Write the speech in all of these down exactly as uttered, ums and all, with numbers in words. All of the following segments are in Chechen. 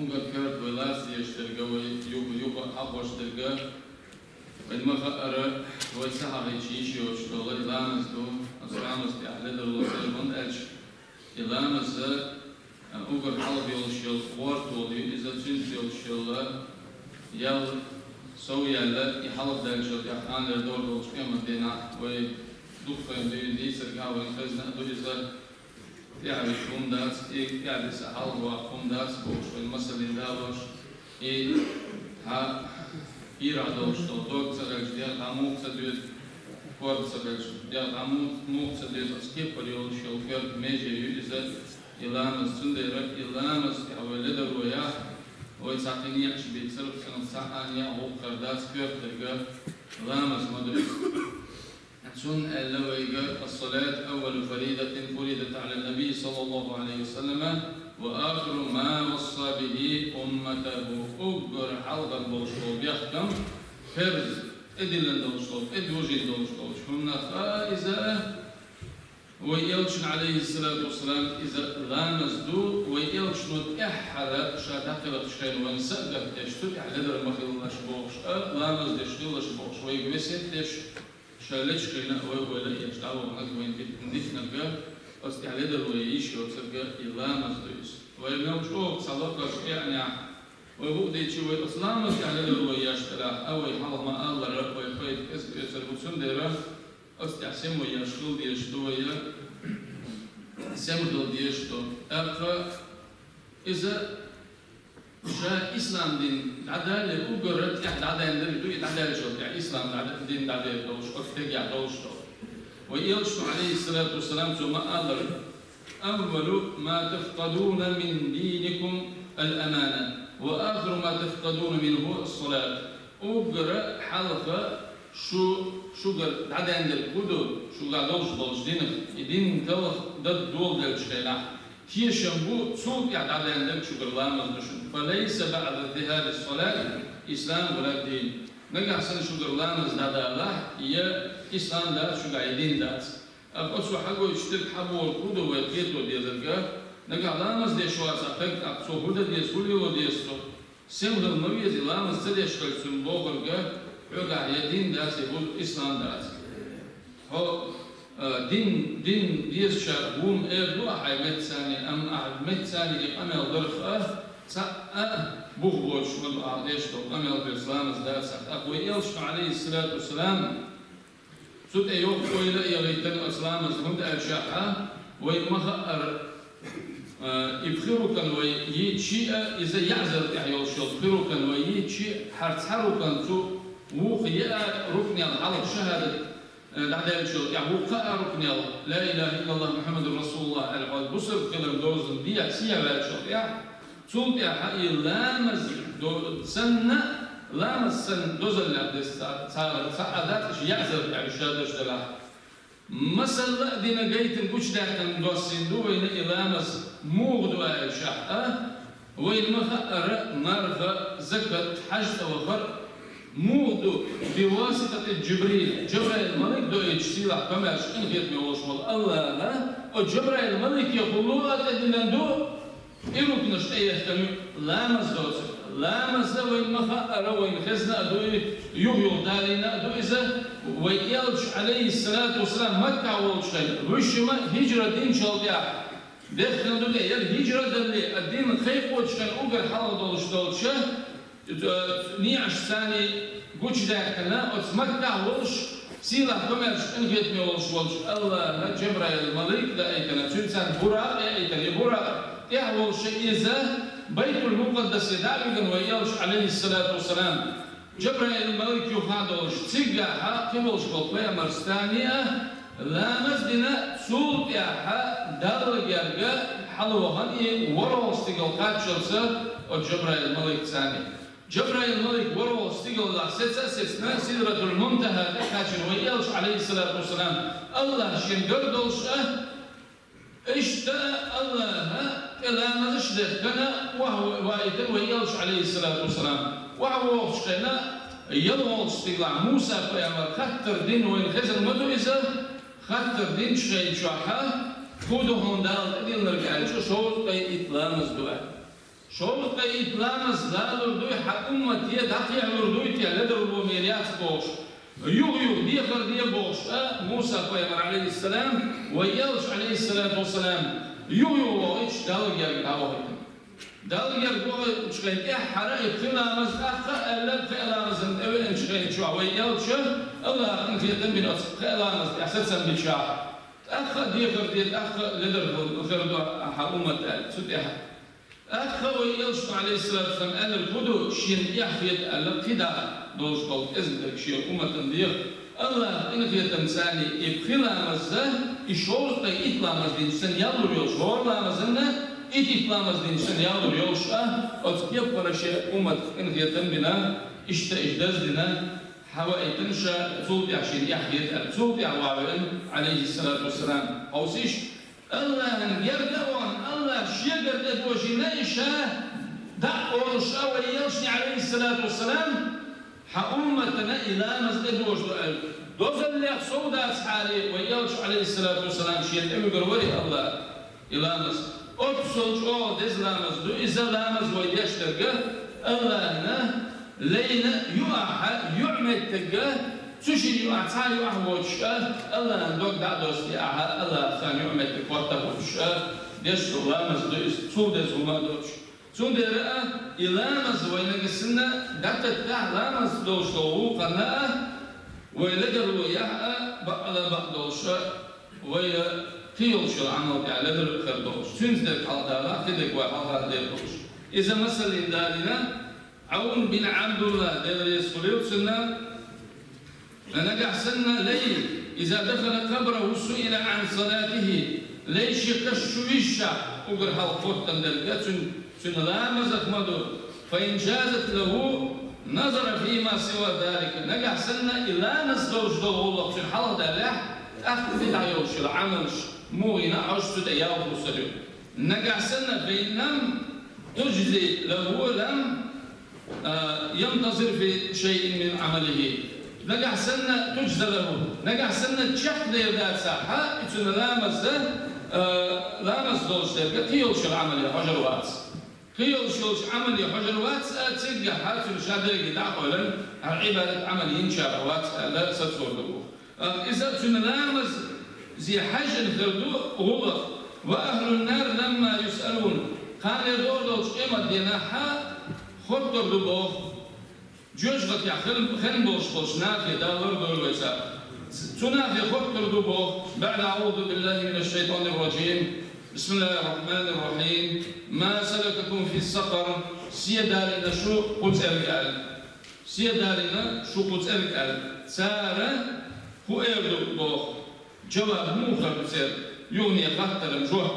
Уггар коьрта вай лаца дезаш дерг, вай юха-юха хьахош дерг, вайна ма хаъара, вай ца хьахийча йиш йоцуш долу и ламаз ду, оцу ламаза тӀехь ледарло ца йо, хӀунда аьлча и ламаз, а, уггар хьалха йолуш йолу гӀортор ю иза, цуьнца йолуш йолу ял сов яьлла, и хьалха даьллачул тӀаьхьа кхана ледара долчу къематдийнахь вай дукха дуьйна дийцарг а, вайна хезна а ду иза. ТӀаьхьа вуьту хӀума дац, и тӀаьхьа диса хьалха ваккха хӀума дац бохуш, вайна масаллина далош, и хьан кийрахь долуш долу дог ца хилча, дегӀ дӀа муха ца доьду, корта ца хилча, дегӀ дӀа муха, муха ца доьду, оцу кепара йолуш йолу коьрта меже ю иза, и ламаз. Цундела и ламаз тӀехь вай ледарло яхь, вай цхьа кхин некъаш бийцар, цунах цхьа а некъ гӀуллакх хир дац, коьрта дерг ламаз ма ду иза. Цунна аьлла вайга: «Ас-салат аввалу фаридатин фуридат Ӏала набий саллаллаху Ӏалайхи ва саллама ва ахиру ма васса бихи умматаху». Уггар хьалха болуш болу бехкам, фарз, тӀедиллина долуш долу, тӀедожийна долуш долчу хӀуманах а иза, вай элчан, Ӏалайхиссалату вассалам, иза ламаз ду, вай элчано тӀаьххьара ша дӀакхелхачу хенахь вайна са а гатдеш, цу тӀехь ледар ма хилалаш бохуш а, ламаз деш хилалаш бохуш вайга весет деш, ша лечу хенахь вай ойла а еш дӀаваханарг, вайна дитинарг, оцу тӀехь ледарло ян йиш йоцург и ламаз ду иза. Вай мел чӀогӀа цхьа лакхарчу къаьхьанехь, вай хӀуъа дийцича, вай оцу ламаза тӀехь ледарло еш делахь а, вай хьалха ма-аллара, вай пайда кӀезиг оьцур бу, цундела оцу тӀехь сема еш хила дезаш ду вай, сема хила дезаш ду. ТӀаккха иза Ша ислам дин дӀадале, уггар тӀехь дӀадаьлларг ду, и дӀадаьллачул тӀехь ислам дӀа-, дин дӀадер долуш, оцу стегехь долуш долу. Вай элчано, Ӏалайхиссалату вассалам, цо ма-аллара: «Аввалу ма тафкъадуна мин дийникум ал-амана, ва ахиру ма тафкъадуна минху ас-салат». Уггар хьалха шу, шугара дӀадаьлларг хӀун ду, шугахь долуш болчу динах, и дин талха дан доладелчу хенахь, тешам бу, цул тӀехь дӀадаьлларг шугара ламаз ду шуна. «Фа лайса баъда зихари ас-салат ислам ва ла дин». Нагахь санна шугара ламаз дӀадалахь, я ислам дац шугахь, я дин дац. Амма оцо хьагойтуш дерг хьан бохург хӀун ду вай кхето дезарг? Нагахь ламаз деш вацахь стаг, тӀаккха цо хӀун дан деза, хӀун лело деза цо? Сема хила ма веза, и ламаз ца деш хилча цунна бохург, хьоьгахь я дин дац, я бу-, ислам дац. Хьо, а, дин, дин дезачарах ву-м эр ду ахьа хьайн меттаца, амма ахьа меттаца и къамел дарх а, цхьа а бух боцуш ма ду ахьа деш долу къамел, берш ламаз дац ахьа. ТӀаккха вай элчано, Ӏалайхиссалату вассалам, цу тӀе йоккха ойла а яхийтина оцу ламаза, хӀунда аьлча а, вай ма-хаъара, а, и пхи рукан вай йийцича а, иза яӀзар тӀехь йолуш йолу пхи рукан вай йийцича а, хӀара цхьа рукан цу вукху еа рукнел хьалха шахӀадат, а, дӀадаьллачул тӀехь вукху кхаа рукнел, ла илаха иллаллах Мухаммадур расулуллах аьлла, хьо бусалба хилар дозалла дехьа сехьа ваьллачул тӀехь, цул тӀаьхьа и ламаз до-, санна, ламаз санна дозаллех деза ца-, цхьа, цхьа а дац, иштта яӀзар тӀехь уьш шадерш делахь. Масала а дина, гайтина, гучудаьккхина доссийна ду вайна и ламаз муха ду аьлча а, вайна ма-хаъара, марха, закат, хьаьж цӀа вахар муха ду, би васитати Джибрил, Джабраил малик доуьйтуш, сийлахь, комаьрша, къинхетаме волуш волу АллахӀа, оцу Джабраил маликехула а тӀедиллина ду, и рукнаш тӀеэхкина ю ламаз доцург. Ламаз а вайна ма-хаъара, вайна хезна а ду и, юха-юха далийна а ду иза, вай элча, Ӏалайхиссалату вассалам, Маккахь волчу хенахь, вуьшима хӀиджра динчул тӀехь, дехкина ду тӀе, яра хӀиджра далале, а дин кхайкхочу хенахь уггар хьалха долуш долчу, э, неӀаш царний гучудаьккхина, оцу Маккахь волуш, сийлахь, комаьрша, къинхетаме волуш волчу АллахӀа Джабраил малик даийтина, цуьнан царна Буракъ яийтина, и Буракъ тӀехь волуш иза Байтул-Мукъаддасе дӀа а вигина вай элча, Ӏалайхиссалату вассалам. Джабраил малик юха долуш, цигахьа кхин болуш болу пайхамар царний а ламаз дина, цул тӀаьхьа Далла герга хьалавахана и ворхӀалгӀа стигала кхаччалца оцу Джабраил малик царний. Джабраил малик ворхӀалгӀа стигаллахь сеца а сецна, Сидратул-Мунтахьа тӀе кхаьчна вай элча, Ӏалайхиссалату вассалам, АллахӀ шена гар долуш а, иштта АллахӀа тӀе ламазаш дехкина, охьа ваийтина вай элча, Ӏалайхиссалату вассалам. ОхьавогӀучу хенахь, ялхолгӀачу стигалахь Муса пайхамар хаттар дина, вайна хезар ма ду иза, хаттар динчу хенахь, хӀун ду хьуна Дала тӀедиллинарг аьлча, шовзткъе итт ламаз ду аьлла. Шовзткъа итт ламаз лалур дуй, хьа уммате дӀакхехьалур дуй те, ледарло мел яц бохуш. Юха-юха дехар де бохуш а, Муса пайхамар, алейхиссалам, вай элча, алейхиссалату вассалам, юха-юха вохуьйтуш Далла герга дӀавахийтина. Далла герга вахийтинчу хенан тӀехь хьара и пхи ламаз тӀаккха а аьлла, пхи ламазан тӀевеанчу хенан чохь вай элча, Аллаха къинхетам бина оцу пхи ламаз тӀехь сацам бичахь. ТӀаккха а дехар де, тӀаккха а ледар хир ду хьан уммат аьлла, цу тӀехь. ТӀаккха вай элчано, алейхиссалату вассалам, аьлларг хӀун ду, шена эхь хета аьлла, кхидӀа долуш долу кӀезиг дерг шен умматана деха. Аллаха къинхетамца и пхи ламаза, и шовзткъа итт ламаз динчу санна яллур йолуш, хӀора ламазанна итт-итт ламаз динчу санна яллур йолуш а, оцу кепара шен умматах къинхетам бина, иштта иштта даздина, хьаваийтина ша, цул тӀаьхьа шена эхь хета аьлла, цул тӀаьхьа ван веана, алейхиссалату вассалам. Хьовсийша, Аллахьан герга а вахана, Аллах шегара тӀедожийна и ша, дӀа а олуш а вай элчане, алейхиссалату вассалам, хьан умматана и ламаз тӀедожадо аьлла. Дозаллех сов дацахьара, вай элча, алейхиссалату вассалам, шена тӀевуьгур вара Аллах и ламаз. Оццул чӀогӀа деза ламаз ду иза, ламаз вай деш дерг а, Аллахьана лайна юьхь а, юьхь меттиг а, цу шина юьхь а, цхьа а юьхь а воцуш а, Аллахьан дог дӀа а достий ахьа, Аллаха царна юьхь меттиг хӀотта а хуьлуш а, деш долу ламаз ду иза, цул деза хӀума а доцуш. Цундела а, и ламаз вайнага санна дӀататтахь, ламаз долуш долу гӀуллакхана а, вай ледарло яхь а, бакъала бакъ долуш а, вай кхин йолуш йолу Ӏамал тӀехь ледар а хир долуш, цуьнца дерг хьалха далахь, кхин дерг вай хьалха дер долуш. Иза масаллин далийна, Ӏаун бин Ӏабдулла, Дела реза хуьлийла цунна, нагахь санна лай, иза дахала къабраху суила Ӏан салатихи, лай шен каш чу вижча, угар хьалха хоттан дерг а, цуьнан, цуьнан ламазах ма ду, фа ин джазат лаху, назара фима сива залика. Нагахь санна и ламаз долуш долу гӀуллакх цуьнан хьалха даллехь, тӀаккха кхидӀа йолуш йолу Ӏамалш муха йина а хьожуш цу тӀе ял хӀусар ю. Нагахь санна, фа ин лам туджзи лаху лам, а, янтазир фи шайин мин Ӏамалихи. Нагахь санна, туджза лаху. Нагахь санна чекхдер дацахь, хьа, и цуьнан ламаза, а, ламаз долуш дерг а кхин йолуш йолу Ӏамале хьожур вац. Кхин йолуш йолчу Ӏамале хьожур вац а, цигахь хьа цуьнан ша дерриге дӀа а къевлина, хьан Ӏибадат Ӏамал йинчарах вац аьлла, сацор ду боху. Амма иза цуьнан ламазе хьаьжжина хир ду гӀуллакх. Ва ахлун нар ламма юсъалун. Кхана догӀу долчу къематдийнахь хӀоттор ду боху. Жоьжахатехь хен, хен болуш болчу нахе, Дала лардойла вай царах. Цу нахе хӀоттор ду боху. БаӀда аӀузу биллахи минаш шайтанир ражим. Бисмиллахир рахманир рахим. Ма салакакум фи сакъар? Се далийна шу кху цӀерга аьлла. Се далийна шу кху цӀерга аьлла. Цара хӀун эр ду боху? Жаваб муха хир ду церан? Юхане хаттаран жоп.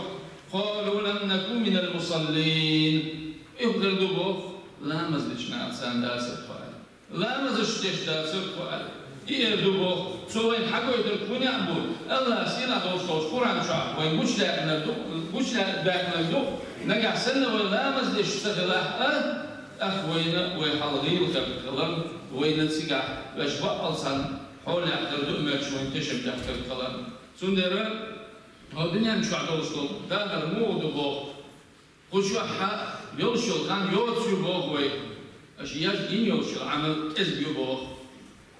Къалу лам наку минал мусаллин. И хӀун хир ду боху? Ламаз дечу нахаца дацара тхо аьлла. Ламазаш деш дацара тхо аьлла. И эр ду боху, цо вайна хьагойтург хӀун некъ бу? Аллах сийлахь долуш долчу Къуръан чохь вайна гучудаьккхинарг ду, гучудаьккхинарг ду, нагахь санна вай ламаз деш ца хилахь а, тӀаккха вайна вай хьал гӀийла хир хиларна, вайна цигахь ваьш баккъал цхьана хьолехь хир ду моьттуш вайна тешам бехкарг хиларна. Цундела хӀокху дуьнен чохь долуш долу дахар муха ду боху? Кху чохь йолуш йолу хан йоцу ю боху вай. Аша еш йина йолуш йолу Ӏамал кӀезиг ю боху.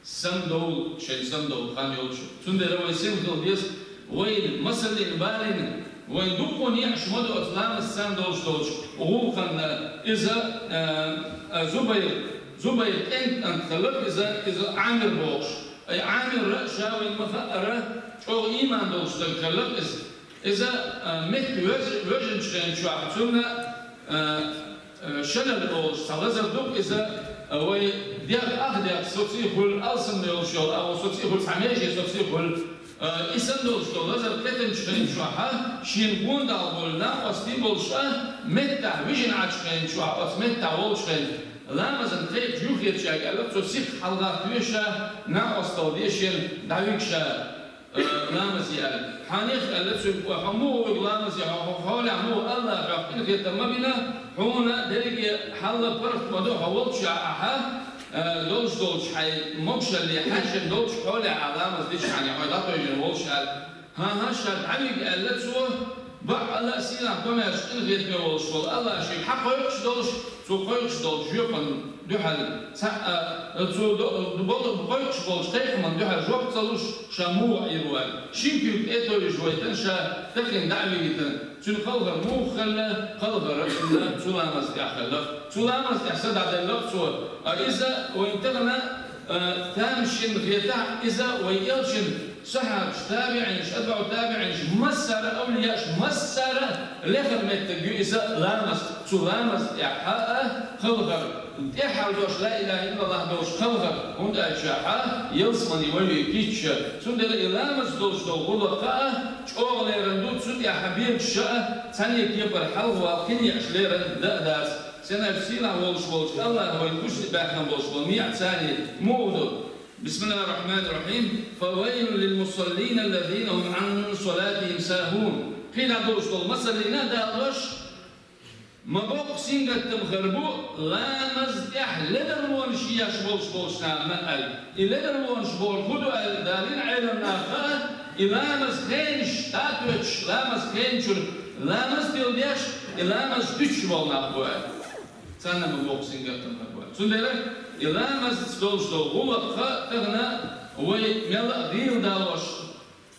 Самадовла, шайн самадовла хан йолуш ю. Цундела вай сема хила деза, вай масаллина балийна, вай дуккха а неӀаш ма ду оцу ламазца долуш долчу гӀуллакхана. Иза, а, а, Зубайр, Зубайр кӀентан кӀант хилла иза, иза Ӏамир бохуш. Ай Ӏамир ша вайна ма хаъара, чӀогӀа ийман долуш стаг хилла иза. Иза, а, метта вежа-, вежанчу хенчохь цунна, а, а, шанал олуш цхьа лазар ду, иза, а, вай дегӀ ах дегӀ соций хуьлу, алсамна йолуш йолу агӀо соций хуьлу, цхьа меже соций хуьлу. А, и санна долуш долу лазар кхетанчу хенчохьа, шена гондал болу накъостий болуш а, меттахь вижина Ӏачу хенчохь, оцу меттахь волчу хен, ламазан кхайкхаш юххерчаьрга аьлла, цо сиха хьалагӀатта веша, накъостал дешена дӀавигша. Э, ламазе аьлла. Хьанех аьлла цуьнга, хьо муха вуьгу ламазе, хьо, хьо, хьолехь муха Аллах хьох къинхетам ма бина, хьуна дерриге хьалла паргӀат ма ду, хьо волччохь ахьа, э, долуш долчу хьайн могушалле хьаьжжина долчу хьолехь а ламаз дича хьайна хьо дӀатойжина волуш аьлла. ХӀан-хӀа, ша дӀавига аьлла цо, Бакъ АллахӀ сийлахь комаьрша къинхетаме волуш волу АллахӀ шега хьакхойкхуш долуш, цо кхойкхуш долчу жоьпана дуьхьал, цхьаъ, цо до-, болу кхойкхуш болчу кхайкхаман дуьхьал жоп ца луш, ша муха Ӏийр ву аьлла. Шина куьйга тӀе а товжаш вайтина, ша тахана дӀа а вигийтина, цуьнан кхалхар муха хилла, кхалхар а хилла, цу ламаз тӀехь хилла. Цу ламаз тӀехь са дӀаделла цо, а иза вайн тахана, а, тамашийна хетахь, иза вайн элчан сахьабаш, табиӀинаш, атбаӀу табиӀинаш, массара а авлияш, массара а лехар меттиг ю иза ламаз. Цу ламаз тӀехь а кхалхар, тӀаьххьара дош ла илахӀа иллаллахӀ долуш кхалхар, хӀунда аьлча хьа ялсамани вай кийча. Цундела и ламаз долуш долу гӀуллакх а чӀогӀа лерина ду, цу тӀехь бегаш а, цхьаьна кепара хьалхавала кхин а еш лерина дан а дац. Сенаш сийлахь волуш волчу АллахӀа вайн гучу баьхна болуш болу неӀ царний муха ду? بسم الله الرحمن الرحيم. فويل للمصلين الذين هم عن صلاتهم ساهون. Кхин а долуш долу масаллина а далош, ма боккха сингаттам хир бу ламаз тӀехь ледарлонаш еш болуш болчу нахана аьлла. И ледарлонаш бохург хӀун ду аьлла, далийна Ӏеламнаха, и ламаз хенаш дӀа а тоьттуш, ламаз хенчуьра ламаз тилла деш, и ламаз дуьтуш болу нах бу аьлла. Царна ма боккха сингаттам хир бу аьлла. Цундела и ламазца долуш долу гӀуллакх а тахана вай мелла а гӀийла далош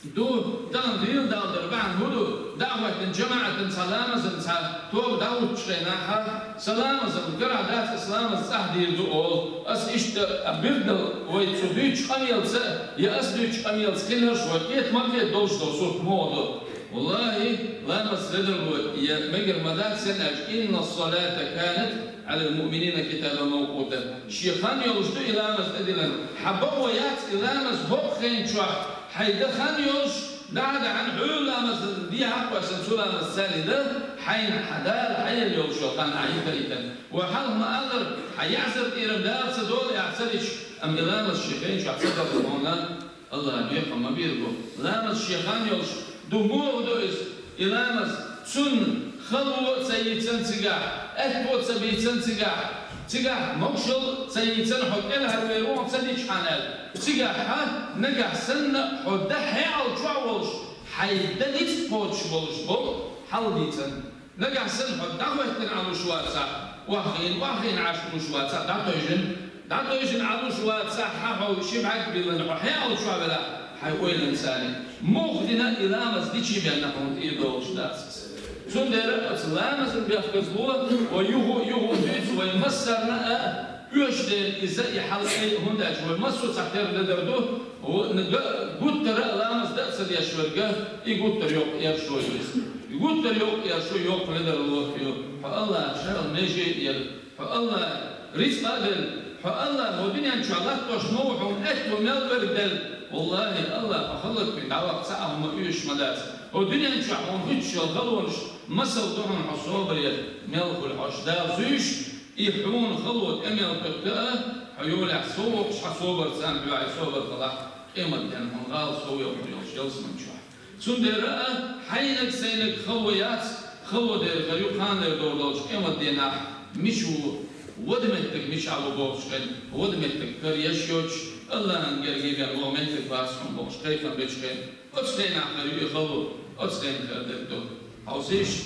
ду, тахана гӀийла далдар бахьана хӀун ду, дӀа а хӀоьттина жамаӀатан цхьа ламазан цхьа тоба дӀахӀуттучу хенахь, сан ламазан карахь дац, ас ламаз цӀахь дийр ду олу. Ас иштта а билггал вай цу дуьйцучу къамелаца а, я ас дуьйцучу къамелаца хиларш вай кхета ма кхета долуш долу сурт муха ду. ВаллахӀи, ламаз ледарло я мегар ма дац, сенаш аьлча, إن الصلاة كانت على المؤمنين كتابا موقوتا. Шен хан йолуш ду и ламаз тӀедиллина. Хьан бакъо яц и ламаз хӀокху хен чохь, хьайн дан хан йолуш, дахьа-дахьана хьуьлла ламаз дехьа а кхоьссина, цу ламаз царний дан, хьайна хьан Дала хьаелла йолуш йолу хан Ӏа йита а йитина. Вай хьалха ма-аллара, хьан яхьзар тӀера Дала ца долу ахь ца дича, амма и ламаз шен хен чохь ца дала хьуна, АллахӀа бекхам ма бийр бу. Ламаз шен хан йолуш ду, муха ду иза? И ламаз цунна хало а ца йийцан цигахь, аьтто а ца бийцан цигахь, цигахь могушалла а ца йийцан, хьо кӀелхьарвер ву хьо ца дичхьана аьлла. Цигахь хьан нагахь санна хьо дан хьекъал чохь волуш, хьайн дан ницкъ кхочуш болуш болу хьал дийцан. Нагахь санна хьо дӀахӀоьттина Ӏа луш вацахь, охьахиъна, охьахиъна Ӏаш луш вацахь, дӀатойжина, дӀатойжина Ӏа луш вацахь, хьан хьо ши бӀаьрг биллина, хьо хьекъал чохь велахь, хьайн ойланца царний. Муха дина и ламаз дичий бен нах хьуна тӀера догӀуш дац. Цундела оцу ламазан бехказло, вай юха а, юха а дуьйцу, вай массарна а, оьшу дела иза и хьал, хӀунда аьлча вай массо а цхьатерра ледар ду, Гу-, га-, гуттара а ламаз дан а ца деш верг, и гуттара йоккха эршо ю иза. И гуттара йоккха эршо, йоккха ледарло ю. Хьо АллахӀ шарал меже а елла, хьо АллахӀ рицкъа а делла, хьо АллахӀ хӀо дуьнен чохь латтош ма ву хьуна аьтто мел берг делла. ВаллахӀи, АллахӀ хьо хӀаллаквина дӀаваккха цхьа а хӀума оьшуш ма дац. ХӀо дуьнен чохь хьуна хӀуттуш йолу халонаш масал ду хьуна хьо собаре мел хуьлу хьожуш Дала зуьйш, и хьуна хало тӀе мел кхуьтту а, хьо йолехь сов воккхуш хьан собар царна хьоьхьа собар хилахь, къематден хьуна гӀала сов йоккхур йолуш ялсаман чохь. Цундела а хьайнаг-сайнаг хало яц, хало дера хир ю кхана догӀур долчу къематденахь мича ву, вада меттиг мичахь ву бохучу хенахь, вада меттиг караеш йоцуш, АллахӀан гергахь вогӀу меттиг бац хьуна бохуш кхайкхам бечу хенахь, оцу хенахь хир ю и хало, оцу хенахь хир дерг ду. Хьовсийша?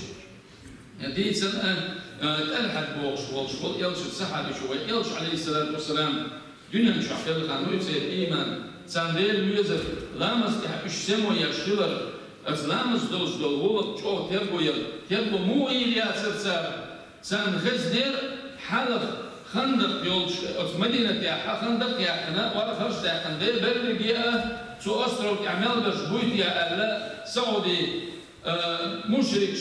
Дийцина а, а, ТӀалхьат бохуш волуш волу элчан сахьабичо, вай элча, Ӏалайхиссалату вассалам, дуьнен чохь хилла хан вуй церан ийман, царна Дела везар, ламаз тӀехь уьш семо еш хилар, аса ламаз долуш долу гӀуллакх чӀогӀа терго яр, терго муха йийр яцара цара? Царна хезнера хьалха хандакъ йолчу оцу Мадинатехь хандакъ яьккхина, вархарш даьккхина, Дела берриге а цу остров тӀехь мел берш буьйту аьлла, Саудий А, мушрикаш,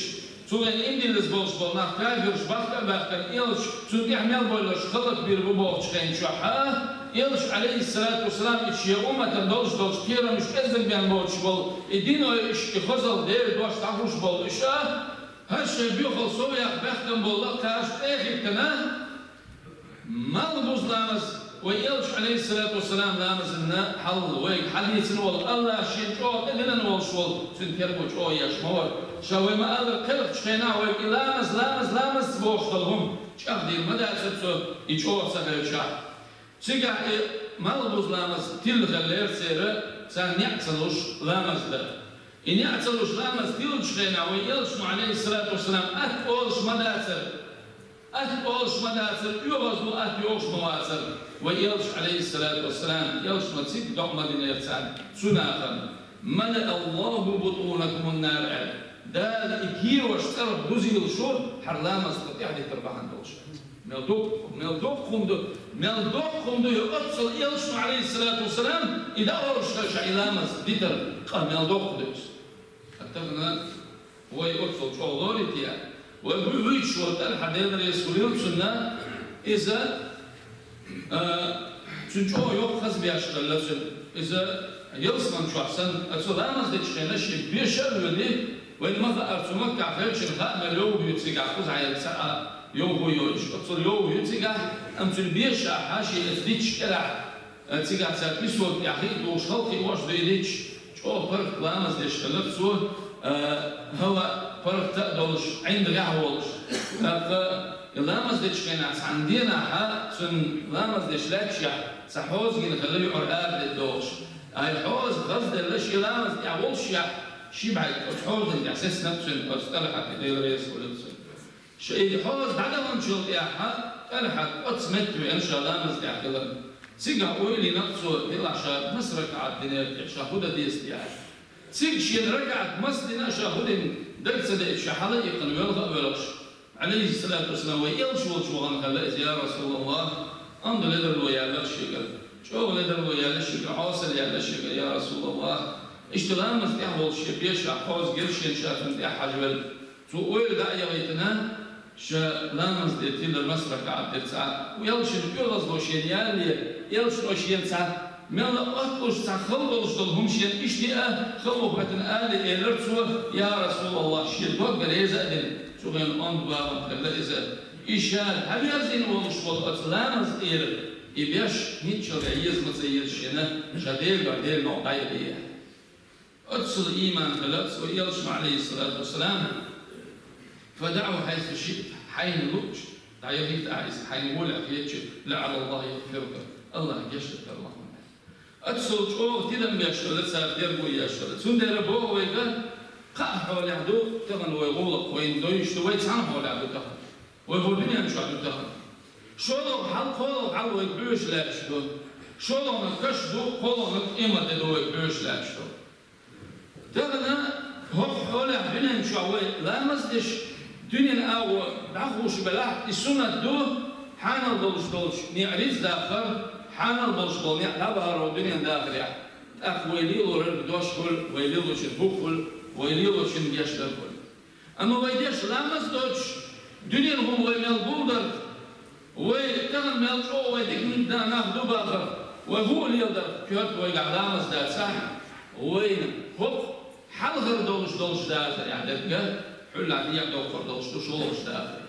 цу вайн имдиллаз болуш болу нах, кафираш бахка а баьхкина, элча, цунна тӀехь мел болларш хӀаллакбийр бу бохучу хен чохь а, элча, Ӏалайхиссалату вассалам, и шен умматан долуш долчу кхерамаш кӀезиг бен боцуш болу, и дин ойуш, и хазал дера дош дӀахуш болу уьш а, хӀара шайн боьхалла сов яккха баьхкина болу лакхараш тӀе а хӀиттина, Малх бузу ламаз, вай элча, Ӏалайхиссалату вассалам, ламазанна хьал вайга хьадийцина волу, АллахӀа шен чӀогӀа тӀедиллина волуш волу, цуьнан терго чӀогӀа еш ма вара. Ша вай ма-аллара, кхелхачу хенахь вайга и ламаз, ламаз, ламаз бохуш долу хӀума чӀагӀдийр ма дацара цо, и чӀогӀа ца хилчахь. Цигахь и малх бузу ламаз тилла хиллера церан, царна неӀ ца луш ламаз дан. И ниӀ ца луш ламаз тиллачу хенахь вай элчано, Ӏалайхиссалату вассалам, атта олуш ма дацара. Атта олуш ма дацара, оьгӀазло атта йогӀуш ма вацара. Вай элча, Ӏалайхиссалату вассалам, элчано цига доӀа ма динера царна, цу нахана: «ملأ الله بطونكم النار», аьлла. Дала и кийрош цӀарах дузийла шу, хӀара ламаз тӀехь дитар бахьана долуш. Мел дукха, мел дукха хӀума ду, мел дукха хӀума ду и оццул элчано, Ӏалайхиссалату вассалам, и дӀаолуш хилча и ламаз дитар, къа мел дукха ду иза. Тахана вай оццул чӀогӀа лорийта яц. Вай вуьйцуш волу ТӀалхьа, Дела реза хуьлийла цунна, иза, а, цуьнан чӀогӀа йоккха хаза беш хилла цуьнан. Иза ялсамани чохь санна, оцу ламаз дечу хенахь шен беша а воьдий, вайна ма хаара, цу Маккахь хилча хаьа мел йовха ю цигахь, кхузахь яра ца а йовха йолуш. Оццул йовха ю цигахь, амма цуьнан бешахь шен иза дитча кӀелахь, цигахь цара песок тӀехь хи а тухуш, халкъ хи а ош дуьйдича, чӀогӀа паргӀат ламаз деш хилла цо, а, хӀаваъ паргӀат а долуш, ӀиндагӀехь а волуш. ТӀаккха и ламаз дечу хенахь цхьана денахь цуьнан ламаз деш лаьтташехь, цхьа хьоза гина хилла юкъара арадедда догӀуш. Ай хьоза хазделла шен ламаз тӀехь волушшехь, ши бӀаьрг оцу хьозан тӀехь сецна цуьнан, оцу ТӀалхьа, Дела реза хуьлийла цунна. Ша и хьоза дӀадаханчул тӀаьхьа ТӀалхьа оццу метта веана ша ламаз тӀехь хиларна. Цигахь ойла йина цо, делахь ша маса ракаӀат динера тӀехь, ша хӀун дан деза тӀехь. Цига шена ракаӀат маса дина а, ша хӀун дина дага ца деъча, ша хьала а иккхина, велха а воьлхуш, Ӏалайхиссалату вассалам, вай элча волчу вахана хилла иза: «Я РасулаллахӀ, амма ледарло яьллера шегара, чӀогӀа ледарло яьлла шегара, хьовсал яьлла шегара, я РасулаллахӀ». Иштта ламаз тӀехь волуш шен бешахь хьоза гира шена ша цунна тӀехь хьажавелла. Цо ойла дӀа а яхийтина, ша ламаз де тиллар маса ракаӀат дира цхьа. Элчанан оьгӀазло шена ялале, элчано шена цхьа мелла а отталуш, цхьа хала долуш долу хӀума шена иштта а, хала ву хӀоьттина алале, элира цо: «Я РасулаллахӀ», шен догга реза а дина, цу хенахь онда бахам хилла иза. И ша дӀаверзийна волуш волу оцу ламаз тӀера и беш хӀинцалгӀа еза ма ца еза шена, ша Делан, Делан новкъа дӀаяхийта. Оццул ийман хилла цо, элчано, Ӏалайхиссалату вассалам: «فدعه حيث شئت», хьайна луъучу дӀаяхийта ахь иза, хьайна гӀолехь хетча, «لعل الله يغفر لك», АллахӀа гечдар дара хьуна. Оццул чӀогӀа тидам беш хилла цара, терго еш хилла. Цундела боху вайга, кхаа хьолехь ду тахана вай гӀуллакх, вайна дойуш ду, вай цхьана хьолехь ду тахана. Вай хӀокху дуьнен чохь ду тахана. ШолгӀа хьал, кхоалгӀа хьал вайга хьоьжуш лаьтташ ду. ШолгӀаниг каш ду, кхоалгӀаниг къематде ду вайга хьоьжуш лаьтташ ду. Тахана хӀокху хьолехь дуьнен чохь вай ламаз деш, дуьненан агӀо дӀахуш белахь, и суннат ду, хьанал долуш долчу неӀ рицкъ дахар, хьанал долуш болу неӀ дӀабахар вай дуьненан дахарехь. ТӀаккха вай лелориг дош хуьлу, вай лелочун хӀух хуьлу, вай лелочун гечдар хуьлу. Амма вай деш ламаз доцуш, дуьненан хӀума вай мел гулдар, вай тахана мел чӀогӀа вай дика нах ду бахар, вай хӀуъа леладар, коьрта вайгахь ламаз дацахь, вайна хӀокху хьалхара долуш долчу дахарехь дерг, хьуьллахь дехьа доккхур долуш ду шолгӀачу дахаре.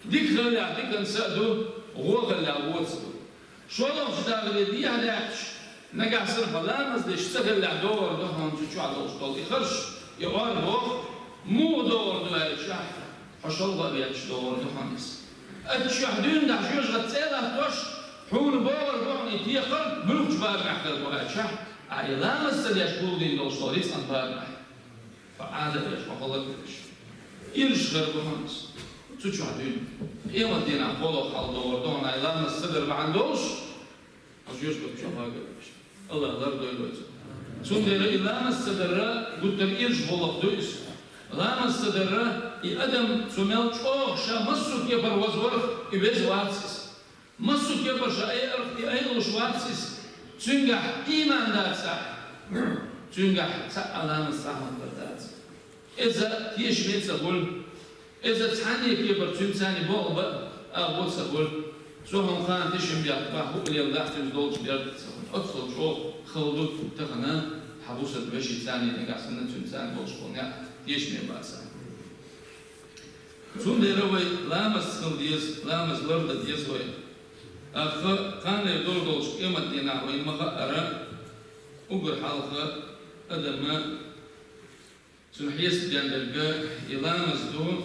Дика хиллехь диканца а ду, вон хиллехь воца а ду. ШолгӀачу дахаре дехьа даьккхича, нагахь санна хьо ламаз деш ца хиллехь догӀур ду хьуна цу чохь долуш долу и харш, и ор боху, муха догӀур ду аьлча, хьо шолгӀа а ветташ догӀур ду хьуна иза. Аччохь дуьйна дахьа жоьжахати цӀе а латтош, хьуна богӀур бу хьуна и текхар, муьлхачу барамехь хир бу аьлча, ахьа и ламаз ца деш гулдина долуш долу рицкъан барамехь. Хьо Ӏадат еш, хьо хӀаллак а веш. Ирча хир бу хьуна иза. Цу чохь дуьйна. Къематдийнахь кхоалгӀа хьал догӀур ду хьуна, ахьа ламаз ца дар бахьана долуш, хьо жоьжахати чохь вагар веш. АллахӀа лардойла вай цунах. Цундела и ламаз ца дар гуттар а ирча гӀуллакх ду иза. Ламаз ца дар, и адам цу мел чӀогӀа ша массо а кепара вазварх, и веза вац иза. Массо а кепара ша айарх, и айалуш вац иза. Цуьнгахь ийман дацахь, цуьнгахь цхьа а ламаз, цхьа а хӀума дар дац. Иза тешаме ца хуьлу. Иза цхьанне кепара цуьнца боху бан а агӀо ца хуьлу. Цо хьуна кхана тешам бехк бан хӀуъа леладахь, цуьнца долчу берда ца хуьлу. Оццул чӀогӀа хала ду тахана хьан бусалба вешица нагахь санна цуьнца болуш болу некъ тешаме бацахь. Цундела вай ламаз хила деза, ламаз лардан деза вай. Ахха кханлера долу долчу къематдийнахь вайна ма хаъара, уггар хьалха адама цуьнан хьесап ден дерг и ламаз ду,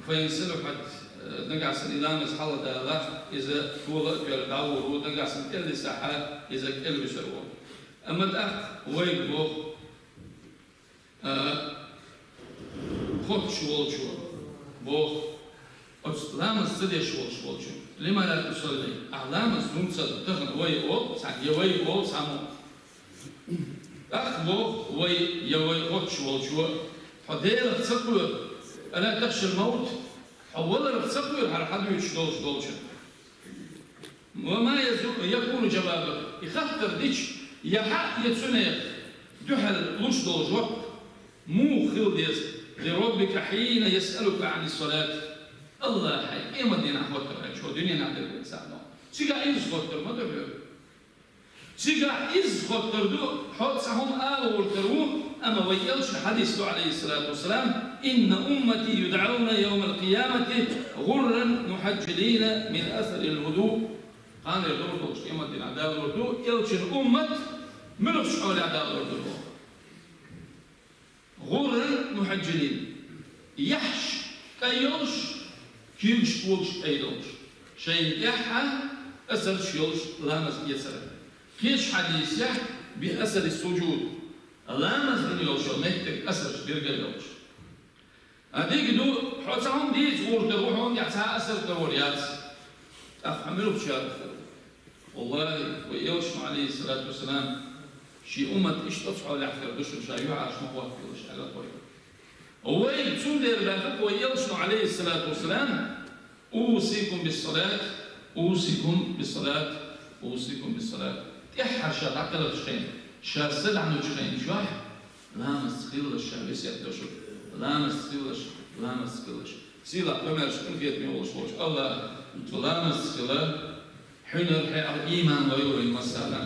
файн салахьат, э, нагахь санна и ламаз хьалха далахь, иза тола а тоьлла дӀагӀур ву, нагахь санна кӀел дисахь, иза кӀел вуьсур ву. Амма тӀаккха вайга боху, А, хоттуш волчо боху, оцу ламаз ца деш волуш волчо: «Лима ла тусалли?» Ахьа ламаз хӀунда ца до? Тахана вай олу цхьаьна, я вай олу цхьаммо. ТӀаккха боху вай, я вай хоттуш волчо: «Хьо Делах ца кхоьру, ала тахшал мавт, хьо валарх ца кхоьру хьара хьадуьйцуш долуш долчунна?» Ва ма язу-, якуну жавабу. И хаттар дича, я хьан, я цуьнан дуьхьал луш долу жоп муха хила деза? Ли роббика хьина ясъалука ани салат. Аллах хьайн къематдийнахь хоттар хьайчо, дуьненахь дерг ца но. Цигахь иза хоттар ма ду хьоьга. Цигахь иза хоттар ду, хьо цхьа хӀума ала гӀортар ву, амма вай элчан хьадис ду, алейхиссалату вассалам: «Инна уммати юдъауна йовмал къиямати гӀурран мухьаджжилина мин асарил вуду». Кханера догӀу долчу къематдийнахь далор ду, элчан уммат муьлхачу хьолехь далор ду боху. ГӀурран мухьаджжилин. Яххьаш кӀай йолуш, куьйгаш, когаш кӀай долуш. Шайна тӀаьххьа асарш йолуш ламаз эцаран. Кхечу хьадисехь: «Би асари суджуд». Ламаз дина йолуш йолу меттиг асарш биргал йолуш. А дика ду, хьо цхьа хӀума дийца гӀуртар ву, хьуна тӀехь цхьа а асар карор яц. ТӀаккха хьо муьлхачарах хир ву? Валлахи, вай элчано, алейхиссалату вассалам, шен уммат иштта оцу хьолехь хир ду шуна, ша юьхьӀаьржа ма хӀоттавелаш аьлла вай. Вай цундела баьхна вай элчано, алейхиссалату вассалам: «Усикум биссалат, усикум биссалат, усикум биссалат». ТӀаьххьара ша дӀакхелхачу хенахь, ша са дӀанучу хенахь чохь, ламаз хилалаш ша весет до шуьга. Ламаз хилалаш, ламаз хилалаш. Сийлахь, къамелаш, къинхетаме волуш волчу Аллах, цу ламаз хила, хьуьнар хьекъал, ийман лойла вайн массарна.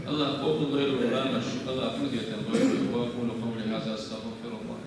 Аллах къобал лойла вайн ламаз, Аллах къинхетам лойла вайн. Ва акулу къавли хаза, астагфируллах.